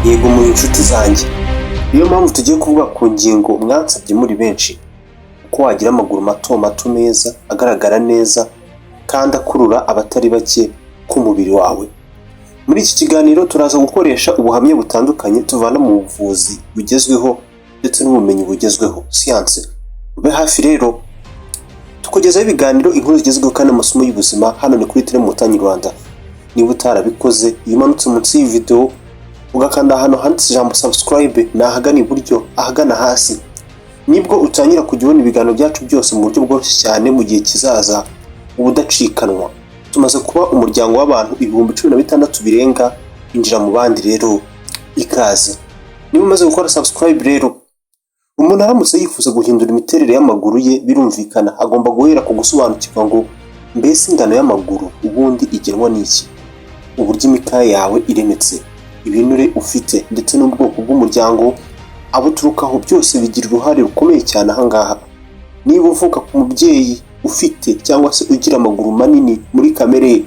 Yego, muri inshuti zanjye. Niyo mpamvu tugiye kuvuga ku ngingo mwansabye muri benshi: uko wagira amaguru mato mato meza, agaragara neza kandi akurura abatari bake ku mubiri wawe. Muri iki kiganiro turaza gukoresha ubuhamya butandukanye tuvana mu buvuzi bugezweho ndetse n'ubumenyi bugezweho, siyanse. Ube hafi rero, tukugezaho ibiganiro, inkuru zigezweho kandi amasomo y'ubuzima. Hano ni kuri Telemutanyi Rwanda. Niba utarabikoze, iyo umanutse munsi y'iyi video ugakanda ahantu handitse ijambo "subscribe", ni ahagana iburyo ahagana hasi, nibwo utangira kujya ubona ibiganiro byacu byose mu buryo bworoshye cyane. Mu gihe kizaza ubudacikanwa. Tumaze kuba umuryango w'abantu 16,000 birenga. Injira mu bandi rero, ikaze. Niba umaze gukora subscribe rero, umuntu aramutse yifuza guhindura imiterere y'amaguru ye, birumvikana agomba guhera ku gusobanukirwa ngo mbese ingano y'amaguru ubundi igenwa n'iki? Uburyo imikaya yawe iremetse, ibinure ufite ndetse n'ubwoko bw'umuryango, abo uturukaho, byose bigira uruhare rukomeye cyane ahangaha. Niba uvuka ku mubyeyi ufite cyangwa se ugira amaguru manini muri kamere ye,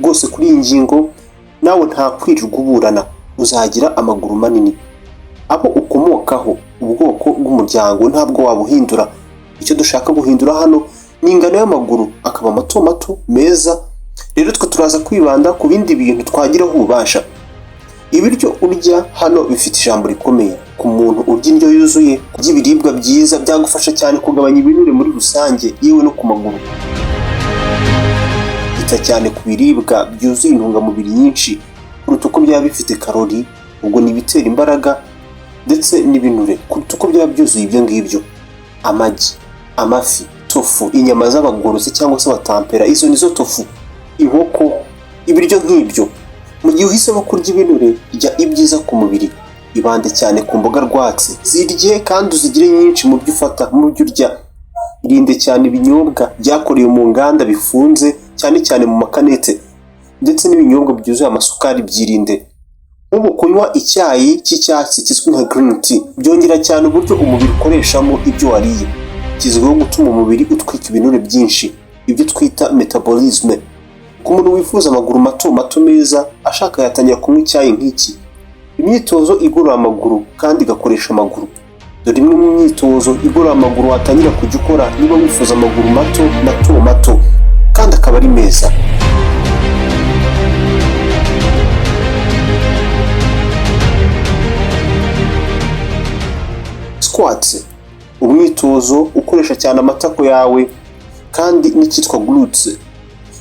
rwose kuri iyi ngingo nawe nta kwirirwa uburana, uzagira amaguru manini. Abo ukomokaho, ubwoko bw'umuryango, ntabwo wabuhindura. Icyo dushaka guhindura hano ni ingano y'amaguru, akaba mato mato meza. Rero twe turaza kwibanda ku bindi bintu twagiraho ububasha. Ibiryo urya hano bifite ijambo rikomeye. Ku muntu urya indyo yuzuye, kurya ibiribwa byiza byagufasha cyane kugabanya ibinure muri rusange, yewe no ku maguru. Ita cyane ku biribwa byuzuye intungamubiri nyinshi kuruta uko byaba bifite karori, ubwo ni ibitera imbaraga ndetse n'ibinure, kuruta uko byaba byuzuye ibyo ngibyo. Amagi, amafi, tofu, inyama z'abagorozi cyangwa se abatampera, izo nizo tofu, inkoko, ibiryo nk'ibyo. Mu gihe uhisemo kurya ibinure, rya ibyiza ku mubiri. Ibande cyane ku mboga rwatsi, zirye kandi uzigire nyinshi mu byo ufata, mu byo urya. Irinde cyane ibinyobwa byakorewe mu nganda bifunze, cyane cyane mu makanete, ndetse n'ibinyobwa byuzuye amasukari byirinde. Nk'ubu kunywa icyayi cy'icyatsi kizwi nka green tea byongera cyane uburyo umubiri ukoreshamo ibyo wariye. Kizwiho gutuma umubiri utwika ibinure byinshi, ibyo twita metabolisme. Ku muntu wifuza amaguru mato mato meza, ashaka yatangira kunywa icyayi nk'iki. Imyitozo igorora amaguru kandi igakoresha amaguru. Dore imwe mu myitozo igorora amaguru watangira kujya ukora niba wifuza amaguru mato mato mato kandi akaba ari meza. Squats, umwitozo ukoresha cyane amatako yawe kandi n'icyitwa glutes.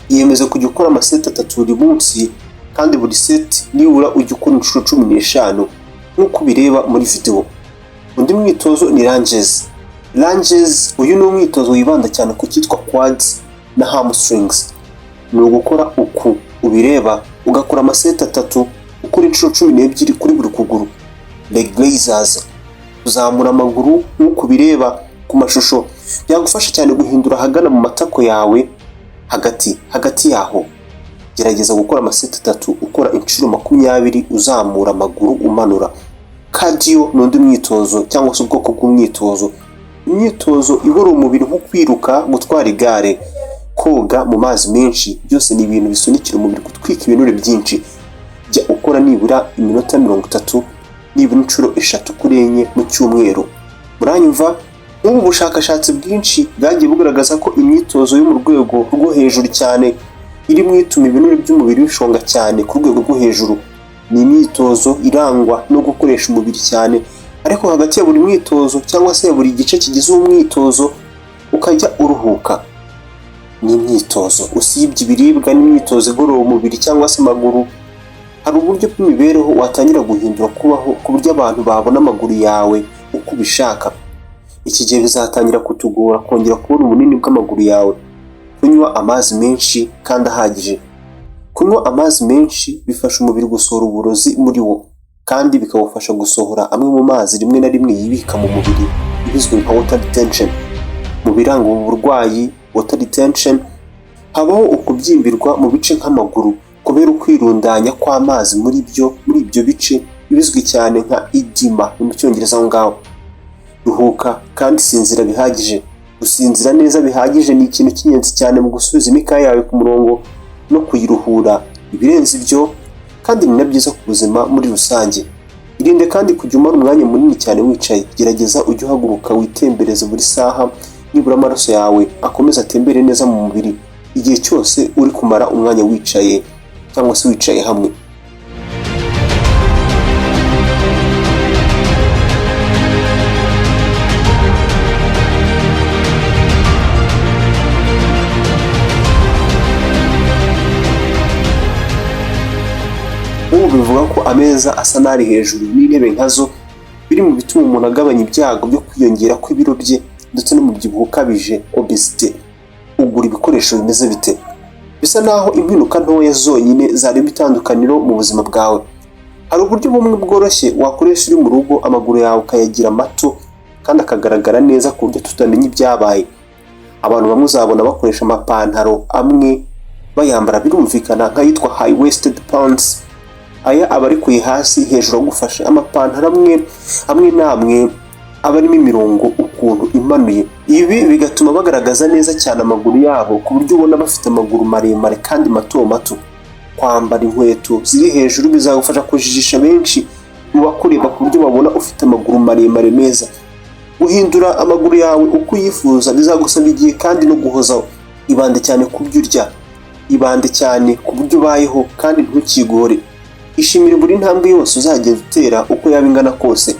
Yiyemeze kujya ukora amaseti 3 buri munsi, kandi buri seti nibura ujya ukora inshuro 15 nk'uko ubireba muri video. Undi mwitozo ni lunges. Lunges, uyu ni umwitozo wibanda cyane ku cyitwa quads na hamstrings. Ni ugukora uku ubireba, ugakora amaseti 3, ukora inshuro 12 kuri buri kuguru. Leg raises, kuzamura amaguru nk'uko ubireba ku mashusho, byagufasha cyane guhindura ahagana mu matako yawe hagati hagati yaho. Gerageza gukora amaseti 3, ukora inshuro 20, uzamura amaguru umanura. Cardio ni undi mwitozo cyangwa se ubwoko bw'umwitozo, imyitozo igorora umubiri nko kwiruka, gutwara igare, koga mu mazi menshi, byose ni ibintu bisunikira umubiri gutwika ibinure byinshi. Jya ukora nibura iminota 30, nibura inshuro 3 kuri 4 mu cyumweru. Muranyumva? Nk'ubu bushakashatsi bwinshi bwagiye bugaragaza ko imyitozo yo mu rwego rwo hejuru cyane iri mu ituma ibinure by'umubiri bishonga cyane ku rwego rwo hejuru. Ni imyitozo irangwa no gukoresha umubiri cyane, ariko hagati ya buri mwitozo cyangwa se ya buri gice kigize uwo mwitozo ukajya uruhuka. Ni imyitozo, usibye ibiribwa n'imyitozo igorora umubiri cyangwa se amaguru, hari uburyo bw'imibereho watangira guhindura kubaho ku buryo abantu babona amaguru yawe uko ubishaka. Iki gihe bizatangira kutugora kongera kubona ubunini bw'amaguru yawe. Kunywa amazi menshi kandi ahagije. Kunywa amazi menshi bifasha umubiri gusohora uburozi muri wo, kandi bikawufasha gusohora amwe mu mazi rimwe na rimwe yibika mu mubiri, ibizwi nka water retention. Mu biranga ubu burwayi, water retention, habaho ukubyimbirwa mu bice nk'amaguru kubera ukwirundanya kw'amazi muri ibyo bice, bizwi cyane nka edema mu Cyongereza aho ngaho. Ruhuka kandi sinzira bihagije. Gusinzira neza bihagije ni ikintu cy'ingenzi cyane mu gusubiza imikaya yawe ku murongo no kuyiruhura. Ibirenze ibyo kandi ni na byiza ku buzima muri rusange. Irinde kandi kujya umara umwanya munini cyane wicaye. Gerageza ujye uhaguruka witembereze buri saha, nibura amaraso yawe akomeze atembere neza mu mubiri igihe cyose uri kumara umwanya wicaye cyangwa se wicaye hamwe. Nk'ubu bivuga ko ameza asa n'ari hejuru n'intebe nkazo biri mu bituma umuntu agabanya ibyago byo kwiyongera kw'ibiro bye ndetse n'umubyibuho ukabije, obésité. Ugura ibikoresho bimeze bite? Bisa naho impinduka ntoya zonyine zarema itandukaniro mu buzima bwawe. Hari uburyo bumwe bworoshye wakoresha uri mu rugo, amaguru yawe ukayagira mato kandi akagaragara neza ku buryo tutamenya ibyabaye. Abantu bamwe uzabona bakoresha amapantaro amwe bayambara, birumvikana, nk'ayitwa high waisted pants. Aya aba arekuye hasi, hejuru agufashe. Amapantaro amwe n'amwe aba arimo imirongo ukuntu imanuye, ibi bigatuma bagaragaza neza cyane amaguru yabo, ku buryo ubona bafite amaguru maremare kandi mato mato. Kwambara inkweto ziri hejuru bizagufasha kujijisha benshi mu bakureba, ku buryo babona ufite amaguru maremare meza. Guhindura amaguru yawe uko uyifuza bizagusaba igihe kandi no guhozaho. Ibande cyane ku byo urya, ibande cyane ku buryo ubayeho, kandi ntukigore. Ishimire buri ntambwe yose uzagenda utera, uko yaba ingana kose.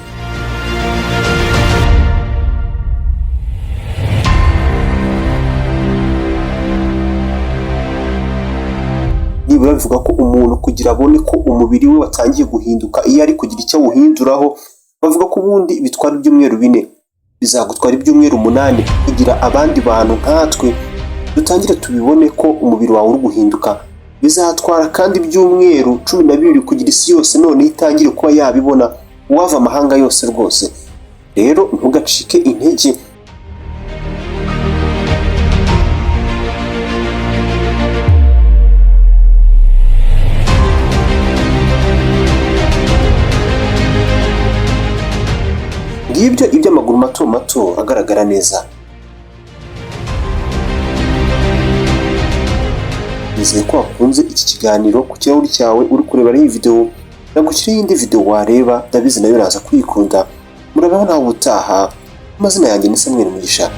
Nibura bivuga ko umuntu kugira abone ko umubiri we watangiye guhinduka iyo ari kugira icyo awuhinduraho, bavuga ko ubundi bitwara ibyumweru 4. Bizagutwara ibyumweru 8 kugira abandi bantu nkatwe dutangire tubibone ko umubiri wawe uri guhinduka. Bizatwara kandi ibyumweru 12 kugira isi yose noneho itangire kuba yabibona, uwava amahanga yose rwose. Rero ntugacike intege. Ngibyo iby'amaguru mato mato agaragara neza. Nizeye ko wakunze iki kiganiro. Ku kirahuri cyawe uri kureba iyi video, nagushyiriho indi video wareba, ndabizi nayo uraza kuyikunda. Murabeho, nawe ubutaha. Amazina yanjye ni Samuel Mugisha.